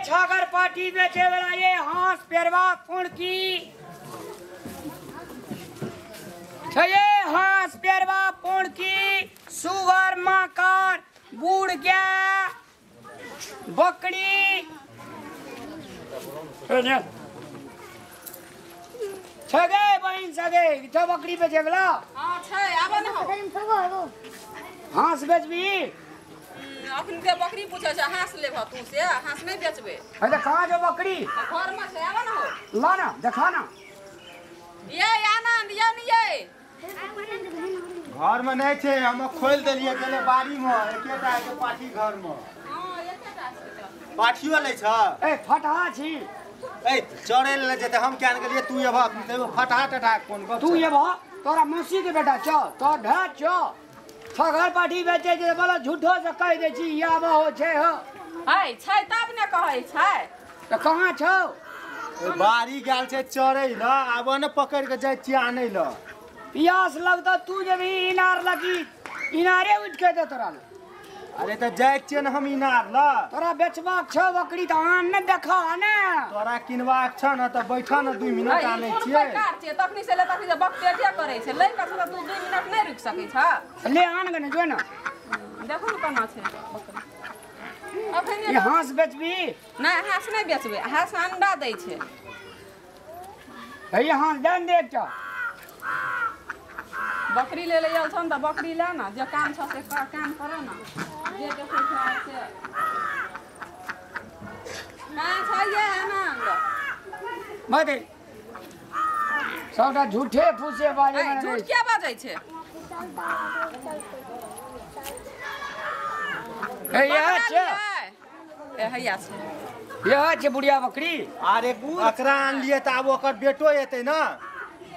छागर पाटी बेचे वाला ये हांस पेरवा फुणकी छे हांस पेरवा फुणकी सुगर माकर बूढ़ गया बकरी छगे बहिन सगे छ बकरी बेचे वाला। हां छै आबे न हो हांस बेचबी। अखन के बकरी पूछे छै हांस लेबह तू से हांस नहीं बेचबे। अरे कहां जो बकरी घर में छै आबे न हो ला ना देखा ना ये आनंद ये न ये घर में नहीं छै हम खोल देलिए गेले बाड़ी में एकेटा के पाठी घर में। हां एकेटा छै पाठियो लै छ। ए फटहा छी ए चरे ले जेते हम क्या गेलिए तू एबह फटहा टटा कोन गप तू एबह तोरा मौसी के बेटा छ तोर ढा छ छगर पाठी बेचे जे बोला झूठो से कह दे छी या हो छै हो है छै तब ने कहै छै त कहां छौ। बाड़ी गेल छै चरे ल आब ने पकड़ के जाय छी आनै ल प्यास लगता तू जेबी इनार लगी इनारे उठ के दे तोरा। अरे त जाय छियै ने हम इनार ल तोरा बेचबाक छौ बकरी त आन ने देखा ने तोरा किनबाक छ न त बैठ न 2 मिनट आनै छियै। कार छियै तखनी से ले तखनी से बकटेटिया करै छै लै के त तू 2 मिनट नहीं रुक सकै छ ले आन के ने जो न देखो न केना छै बकरी। अखन ई हांस बेचबी। नहीं हांस नहीं बेचबे हांस अंडा दै छै। हे हांस दे ने एकटा बकरी ले ले आयल छौ न त बकरी ले न जे काम छ से काम कर न जे देखै छ से ना छै ये आनंद मदे सबटा झूठे फूसे बाजे में झूठ क्या बाजै छै। हे यह छै ए हैया छै यह छै बुढ़िया बकरी। अरे एकरा आनलिए त आब ओकर बेटो एतै न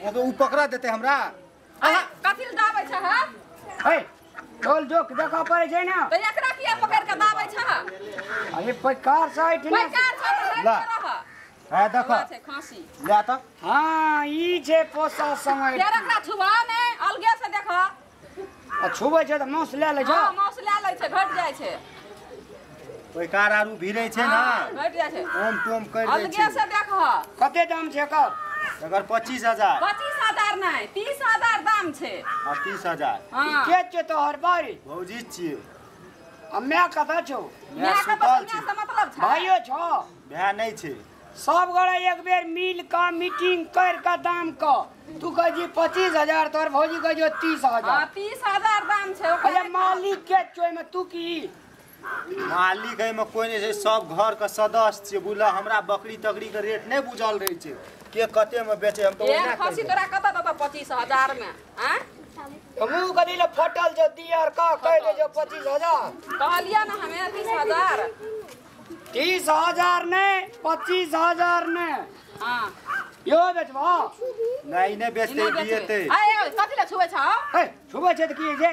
ओके उ पकड़ा देतै हमरा। कथि ल दाबै छ ह ए चल जोक देखा पड़े छै ना त एकरा किया पकड़ के दाबै छ। अरे पैकार साइड ने पैकार छ त ला है देखो छै खांसी ले त। हां ई छै पोसा समय फेर एकरा छुबा नै अलगे से देख आ छुबै छै त मांस ले लै छै। हां मांस ले लै छै घट जाइ छै पैकार आरू भिरै छै ना घट जाइ छै ओम टोम कर दै छै अलगे से देख। कते दाम छै एकर? एकर 25,000। 25,000 नहीं 30,000 दाम छै। हां 30,000। हां के छै तोहर बारी? भौजी छियै। आ my कतऽ छौ? My के पता से मतलब छै भाइयो छौ भाय नहीं छै। सब गोरा एक बेर मिल का मीटिंग कर का दाम का तू कह जी 25,000 तोहर भौजी कह जो 30,000। हां 30,000 दाम छै। अरे मालिक के चोय में तू की मालिक है में कोई नहीं छै सब घर के सदस्य छियै बुझल। हमरा बकरी तकरी के रेट नहीं बुझल रहे छै के कते में बेचे हम तो ओना खसी तोरा कत दत 25,000 में हैं हमू कदी ले फटल जो दियर का कह दे जो 25,000 कहलिया ना हमें 30,000 30,000 ने 25,000 ने। हां यो बेचबा नहीं नहीं बेचते दिएते। ए कथि ले छुबै छ? ए छुबै छै त की छै?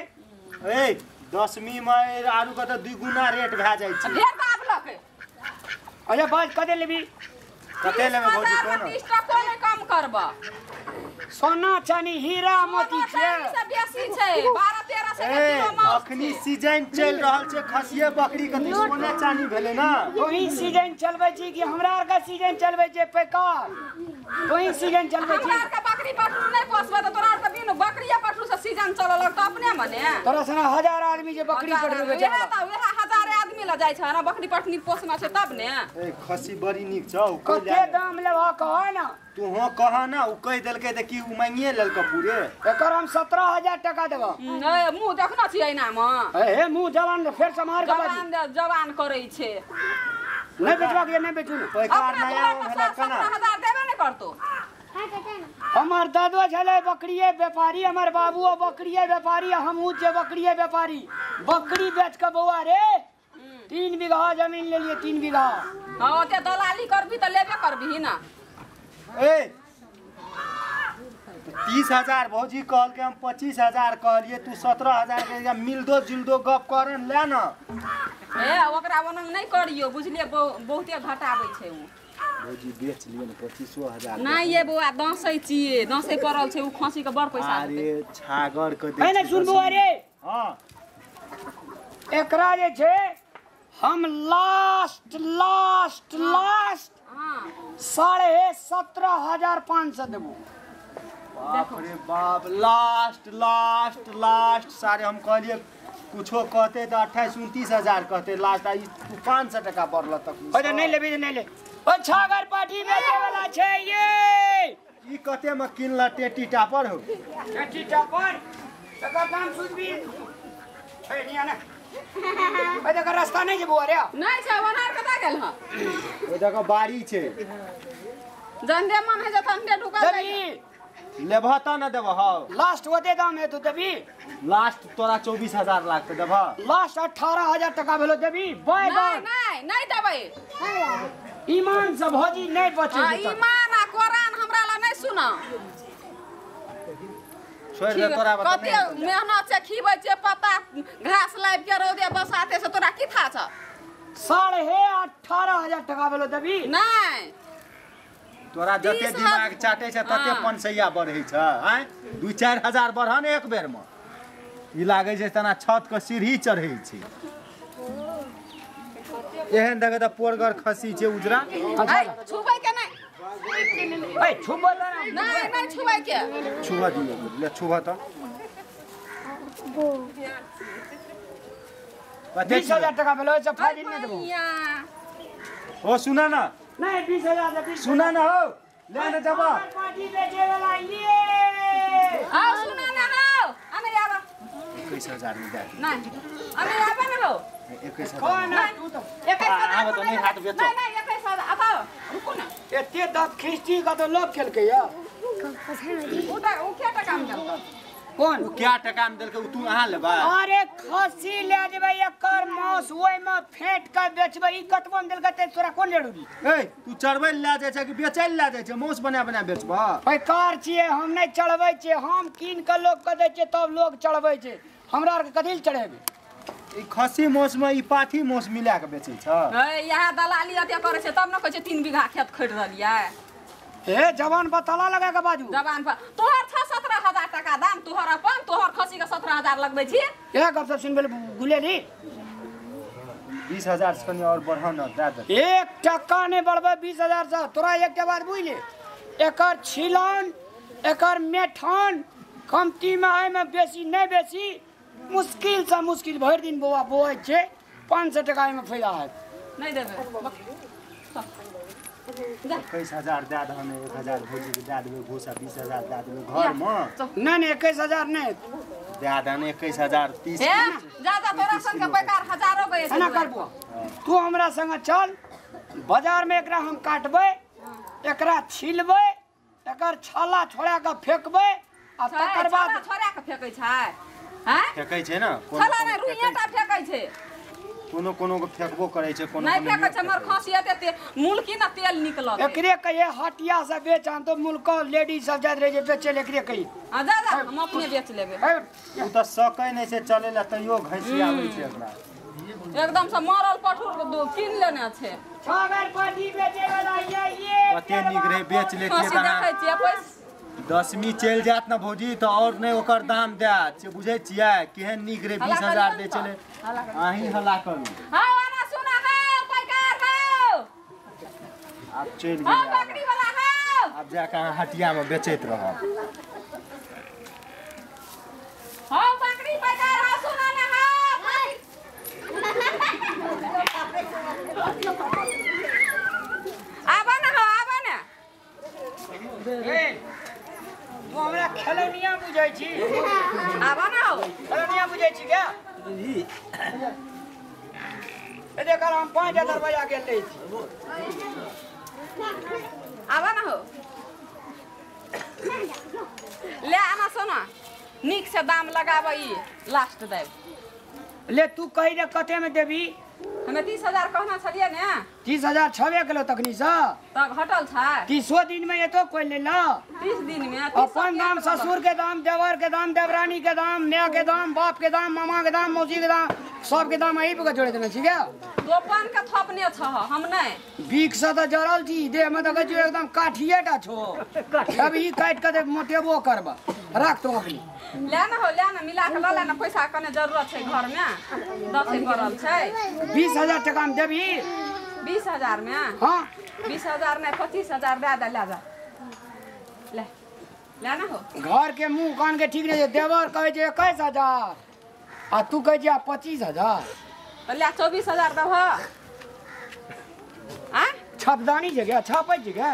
ए 10वीं में आरू के त 2 गुना रेट भए जाइ छै। ढेर दाब लक। अरे बाज कते लेबी? कते लेबै भौजी कोन 30 टको नै कम करब। सोना चानी हीरा मोती छै से बेसी छै 12-13 से किलो मांस। अखनी सीजन चल रहल छै खसिये बकरी के त सोना चानी भेलै ना। तोही सीजन चलबै छी कि हमरा आर के सीजन चलबै छै पैकार? तोही सीजन चलबै छी। हमरा आर के बकरी पटरू नै पोसबै त तोरा आर के बिन बकरिये पटरू से सीजन चलऽ लगतौ अपने मने। तोरा सना 1000 आदमी जे बकरी पटरू बेचै वएह त वएह 1000 आदमी ल जाइ छै ना बकरी पटनी पोसना छै तब ने। ए खसी बड़ी नीक छौ कते दाम लेबह कह ना तू। हां कह ना उ कह देलकै त की उ मांगिए लेलकै पूरे। एकर हम 17,000 टका देबह। ए मुंह देखना छी एना मे। ए मुंह जवान फेर समार के जवान जवान करै छै। नहीं बेचबा के नहीं बेचू पैकार नया भेलै केना 17,000 देबे नै करतो। हमर दादो छलै बकरिये व्यापारी हमर बाबूओ बकरिये व्यापारी हमहूँ छियै बकरिये व्यापारी। बकरी बेच के बौआ रे 3 बीघा जमीन लेलिए 3 बीघा। हां ओते दलाली करबी त लेबे करबी ना। ए 30,000 भौजी कहलकै हम 25,000 कहलिए तू 17,000 के मिलदो जुलदो गप करन ले ना। ए ओकरा ओनंग नहीं करियो बुझलिए बहुते घटाबै छै उ। भौजी बेच लियो ने 25,000। नहीं ये बौआ दसै छियै दसै पड़ल छै उ खसी के बड़ पैसा। अरे छागर के दे ए ने सुन बौआ रे। हां एकरा जे छै हम लास्ट लास्ट 17,500 देबो। बाप रे बाप, लास्ट लास्ट लास्ट सारे हम कहलिए कुछो कहते तो 28-29 हजार कहते लास्ट, आ 500 टका बढ़ल तक। अरे नहीं लेबी नहीं ले। ओ छागर पाठी बेचे वाला छै ये। ई कते में किनल टेटी टापर हो? टेटी टापर तकर दाम सुनबी छै निया ना। ओ जगह रास्ता नहीं जेबो। अरे नहीं छै, ओनार कता गेल ह? ओ जगह बाड़ी छै। जंदे मन है जतन ढुकल देबी लेबह त न देबह। लास्ट ओते दाम है तो देबी। लास्ट तोरा 24,000 लागतै देबह। लास्ट 18,000 टका भेलो देबी। बाय बाय। नहीं नहीं देबै। ईमान से भौजी नहीं बचे। हां ईमान आ कुरान हमरा ला नहीं सुना। छोड़ दे तोरा बता। कते मेहनत से खीबै छै पत्ता घास लाइब के रौदे बसाते से तोरा की था छ? 18,500 टका भेलो देबी। नहीं तोरा जते दिमाग चाटे छै तते 500 बढ़ै छै। आय 2-4 हजार बढ़न एक बेर में। ई लागै छै तना छत के सीढ़ी चढ़ै छै। एहन देखे त पोरगर खसी छै उजरा। छुबै के नहीं। ए छुबै नहीं नहीं छुबै के। छुबा दियो ले छुबा त। 20,000 टका भेलो से फाजिल नहीं देबो। ओ सुना ना। नहीं 20,000 से 20 सुना ना हो ले ना जबा। पार्टी बेचे वाला ये। आओ सुना ना हो अने आवा। 21,000 में दे। नहीं अने आवा ना हो। 21,000 कौन ना तू तो 21,000 आवा तो नहीं हाथ बेचो। नहीं नहीं 21,000 अब रुको ना। एते दांत खिस्टी का तो लोग खेल के या। उ त उ के टका में देलको? कौन उ क्या टका में देलको? तू अहाँ लेबा? अरे खसी ले जेबै एकर मांस ओइ में फेंट के बेचबै। ई कतबो में देलकै ते तोरा कोन जरूरी? ए तू चढ़बै ले जाय छै कि बेचै ले जाय छै? मांस बना बना बेचबा। पैकार छियै हम नहीं चढ़बै छियै, हम कीन के लोग के दै छियै तब लोग चढ़बै छै। हमरा आर के कथी ले चढ़ेबै? ई खसी मांस में ई पाठी मांस मिला के बेचै छ। ए यहाँ दलाली अते करै छै तब न कहै छै 3 बीघा खेत खरीद रहलियै। ए जवान पर ताला लगा के बाजू। जवान पर तोहर 6-17 हजार टका दाम तोहर अपन तोहर खसी के 17,000 लगबै छी। ए गप सब सुनबे गुलेली। 20,000 से कनी और बढ़ा न दे दे। 1 टका नहीं बढ़बै 20,000 से। तोरा एकटा बात बुझ ले, एकर छिलन एकर मेठान कमती में आय में बेसी नहीं बेसी मुश्किल से मुश्किल भरि दिन बौआ बोआइ छै 500 टका में फायदा है। नहीं देबै। 21,000 दे दहन 1,000 भौजी के दे देबै भूसा 20,000 दे देबै घर में। नहीं नहीं 21,000 नहीं दे दहन 21,000 30। ए ज्यादा तोरा संग के पैकार हजारो गए एना कर बुआ तू हमरा संग चल बाजार में, एकरा हम काटबै एकरा छिलबै एकर छाला छोड़ा के फेकबै आ तकर बाद छोड़ा के फेकै छै। हैं फेकै छै ना? छाला नै रुइया फेकै छै। कोनो कोनो के फेकबो करै छै कोनो नहीं फेकै छै। हमर खसी एते मुल्की ना तेल निकलत। एकरे कहिए हटिया से बेच आन तो मुल्क लेडीज सब जाइत रहे जे बेचे ले एकरे कहिए। हां जा जा हम अपने बेच लेबे। उ त सकै नै छै चले ला तैयो घसियाबै छै एकरा। एकदम से मरल पठुर कीन लेने छै। छागर पाटी बेचे वाला ये कते नीक रहे बेच लेतिए खसी देखै छियै पैसा 10वीं चलि जायत ना भौजी तो और नहीं ओकर दाम देत से बुझै छियै केहन नीक रे 20,000 दै छलै। अहीं हल्ला करू। हां आना सुना हौ पैकार हौ आब चलि गेल। हां बकरी वाला हौ आब जा के अहाँ हटिया में बेचैत रहब। हौ बकरी पैकार हौ सुना ना हौ। आबा ना हौ आबा ना। ए तू हमरा खेलौनिया बुझै छी? आबा ना हौ खेलौनिया बुझै छी क्या? ए देख हम 5,000 बजा के लै छी। आबा ना हौ ले आना सोना नीक से दाम लगाब ई लास्ट देब। ले तू कहि दे कते में देबी? हमे 30,000 कहना छलियै ने। 30,000 छबे किलो तखनी से त घटल छै। 30 दिन में एतो कोई ले ला। 30 दिन में अपन दाम ससुर के दाम देवर के दाम देवरानी के दाम माय के दाम बाप के दाम मामा के दाम मौसी के दाम सब के दाम एही पे जोड़े देने छी क्या? दोपन के थपने छ हम नहीं। बीक से त जरल छी देह में देखै छी एकदम काठिए टा छो। अब ई काट के दे मोटेबो करबा राख तो अपनी। ले ना हो ले ना मिला के ल ले ना पैसा कने जरूरत छै घर में 10 पड़ल छै। 20,000 टका में देबी? 20,000 में? हाँ। 20,000 नहीं 25,000 दे दे, ले जा ले ले ना हो। घर के मुंह कान के ठीक नहीं, देवर कहे छे 21,000 आ तू कहे छे 25,000। तो ले 24,000 दब। आ छपदानी छै गे, छापै छै गे।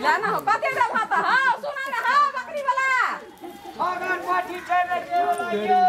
ले ना हो कते दब त? हां सुना ना, हां बकरी वाला अगन पाठी छै बेचे वाला यौ।